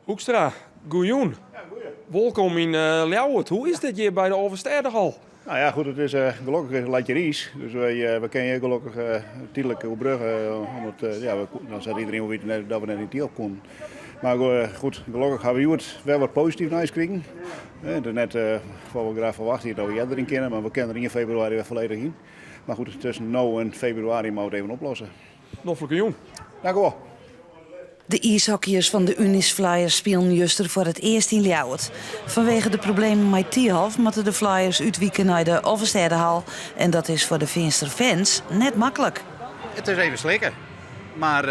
Hoekstra, goejûn. Wolkom yn Ljouwert. Hoe is dit hjir by de Alvestêdehal? Nou ja, goed, it is gelokkich is leit hjir iis, dus wy we kinne hjir gelokkich tydlik oerbrugge, omdat ja, dan set iedereen wol wite dat we net yn Thialf koenen. Mar goed, gelokkich hawwe we hjoed wer wat posityf nijs krigen. It is net wat we graach ferwachte hiene dat we earder yn kinne, mar we kinne der ien febrewaris wer folledich yn. Mar goed, tusken no en febrewaris moatte we it even oplosse. Noflike jûn. Dank u wol. De iishockeyers fan de UNIS Flyers spilen juster foar it earst yn Ljouwert. Fanwege de problemen mei Thialf moatte de Flyers útwike nei de Alvestêdehal en dat is foar de Feanster fans net maklik. It is even slikke, mar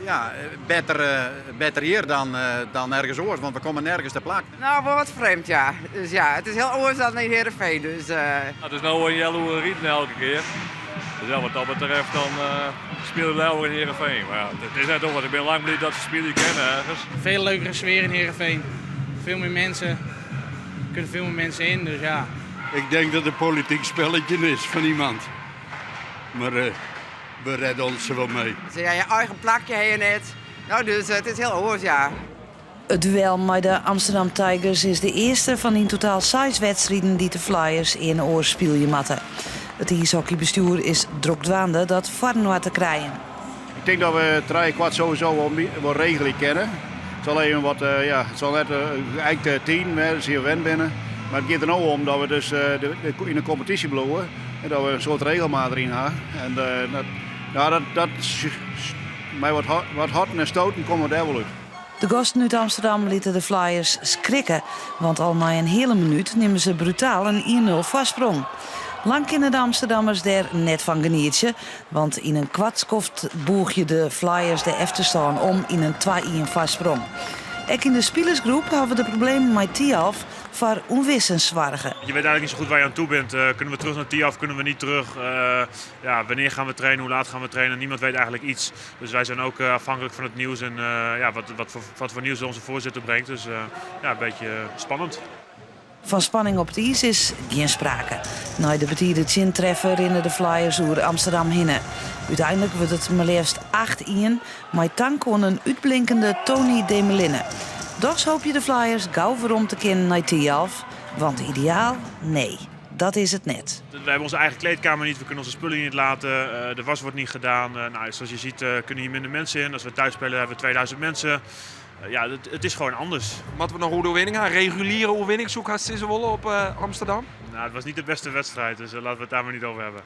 ja, better, better hjir dan, dan ergens oars, want we komme nergens te plak. Nou, wol wat frjemd, ja. Dus ja, it is hiel oars dan yn Heerenveen. Dus, It is no in healoere riden elke kear. Dus ja, wat dat betreft dan spylje leaver yn Heerenveen. Mar ja, it is net oars. Ik bin lang bliid dat se spylje kinne ergens. Veel leukere sfeer in Heerenveen. Veel meer mensen. Er kunnen veel meer mensen in, dus ja. Ik denk dat het een politiek spelletje is van iemand. Maar we redden ons er wel mee. Dus ja, je eigen plakje ha je net. Nou, dus it is hiel oars, ja. It duel mei de Amsterdam Tigers is de earste fan yn totaal seis wedstriden dy't de Flyers earne oars spylje moatte. It iishockeybestjoer is drok dwaande dat foarinoar te krijen. Ik tink dat we trijekwart sowieso wol regelje kinne. It sil even wat, ja, it sil net geijkte tiden wêze, sa't we wend binne. Mar it giet der no om dat we dus yn de kompetysje bliuwe en dat we in soart regelmaat deryn ha. En dat, ja, dat, mei wat horten en stoten komme we dêr wol út. De gasten út Amsterdam litte de Flyers skrikke, want al nei in heale minút nimme se brutaal in 1-0 foarsprong. Lang kinne de Amsterdammers dêr net fan genietsje, want yn in koart skoft bûgje de Flyers de efterstân om yn in 2-1 foarsprong. Ek yn de spilersgroep hawwe de problemen mei Thialf foar ûnwissens soarge. Je weet eigenlijk niet zo goed waar je aan toe bent. Kunnen we terug naar Thialf, kunnen we niet terug? Ja, wanneer gaan we trainen, hoe laat gaan we trainen? Niemand weet eigenlijk iets. Dus wij zijn ook afhankelijk van het nieuws en ja, wat voor nieuws onze voorzitter brengt. Dus ja, een beetje spannend. Fan spanning op it iis is gjin sprake. Nei de betide tsjintreffer rinne de Flyers oer Amsterdam hinne. Uteinlik wurdt it mar leafst 8-1 mei tank oan in útblinkende Tony Demelinne. Dochs hoopje de Flyers gau werom te kinnen nei Thialf, want ideaal, nee, dat is it net. We hebben onze eigen kleedkamer niet, we kunnen onze spullen niet laten, de was wordt niet gedaan. Nou, zoals je ziet kunnen hier minder mensen in. Als we thuis spelen hebben we 2000 mensen. Ja, het is gewoon anders. Moatte we noch oer de oerwinning ha? Reguliere oerwinning soe ik hast sizze wolle op Amsterdam? Nou, het was niet de beste wedstrijd, dus laten we het daar maar niet over hebben.